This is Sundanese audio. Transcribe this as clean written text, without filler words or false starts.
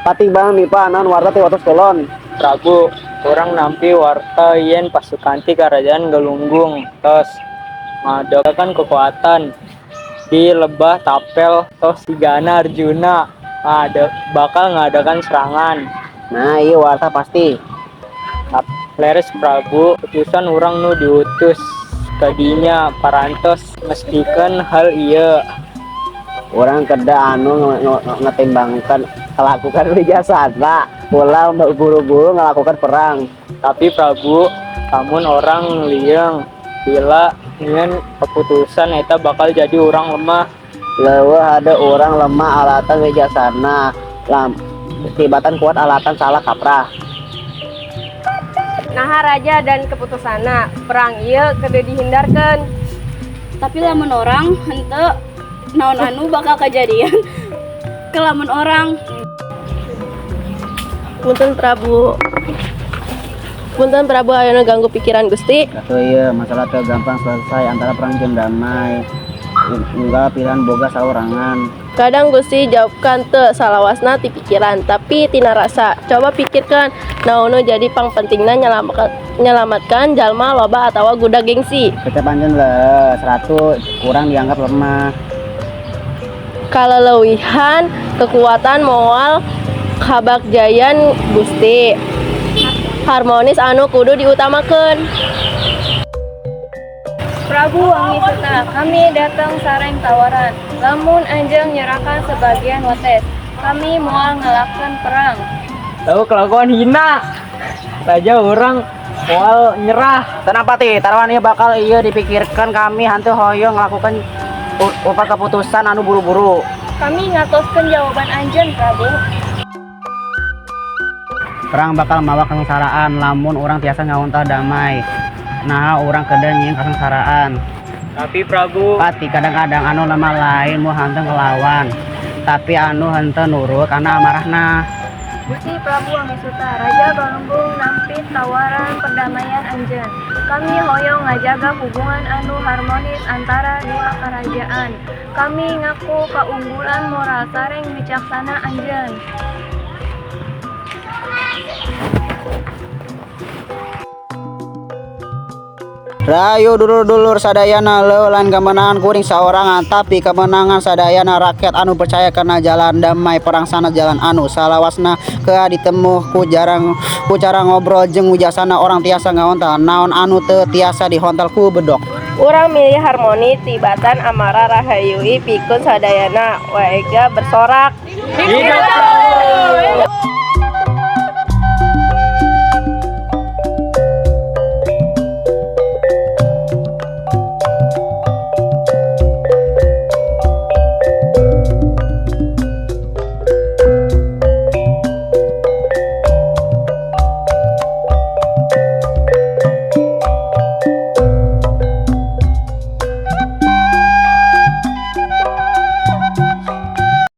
Pati bang mipa naon warta ti watos kulon. Prabu, urang nampi warta yen pasukan ti Karajaan Galunggung tos ngadakan kekuatan di Lebah Tapel, tos sigana Arjuna ada bakal ngadakan serangan. Nah, iya warta pasti. Leres, Prabu, utusan urang nu diutus kadinya parantos mestikeun hal ieu. Urang kedah anu ngetimbangkan kelakukan bijaksana. Ulah buru-buru ngelakukan perang. Tapi Prabu, lamun urang lieung bila nyieun keputusan eta bakal jadi urang lemah. Leuwih hade urang lemah alatan bijaksana. Lam tibatan kuat alatan salah kaprah. Naha raja dan keputusanna perang ieu kedah dihindarkeun. Tapi lamun urang henteu, naon anu bakal kejadian ke lamun urang? Punten, Prabu. Punten, Prabu, ayeuna ganggu pikiran Gusti. Atuh iya masalah teu gampang selesai antara perang jeung damai. Unggal pilihan boga saurangan. Kadang Gusti jawabkan teu salawasna ti pikiran, tapi tina rasa. Coba pikirkan, naon nu jadi pangpentingna, nyelamatkan jalma loba atawa guda gengsi? Kita pancen leres, ratu, urang dianggap lemah. Kaleleuwihan kekuatan moal kabagjayan Gusti. Harmonis anu kudu diutamakeun. Prabu Wangisuta, kami datang sareng tawaran. Lamun anjeun nyerahkan sebagian wates, kami moal ngelakukan perang. Tahu kelakuan hina. Raja, urang moal nyerah. Tenang, Pati, taruhan ieu bakal ieu dipikirkan. Kami hanteu hoyong ngelakukan upah keputusan anu buru-buru. Kami ngatoskeun jawaban anjeun, Prabu. Perang bakal mawa kesengsaraan, lamun urang tiasa ngahontal damai. Nah, urang kedah nyieun kesengsaraan. Tapi Prabu, Pati, kadang-kadang anu lemah lain nu hanteu ngelawan. Tapi anu henteu nurut karena amarahna. Gusti Prabu Wangisuta, Raja Galunggung nampi tawaran perdamaian anjeun. Kami hoyong ngajaga hubungan anu harmonis antara dua kerajaan. Kami ngaku keunggulan moral sareng bijaksana anjeun. Rahayu, dulur-dulur sadayana. Leuh lain kemenangan kuring saorangan, tapi kemenangan sadayana rakyat anu percaya kana jalan damai. Perang sanes jalan anu salawasna, kedah ditempuh ku jarang ku cara ngobrol jeung wijaksana. Urang tiasa ngahontal naon anu teu tiasa dihontal ku bedog. Urang milih harmoni tibatan amarah. Rahayu pikeun sadayana. Warga bersorak. Hidup Prabu!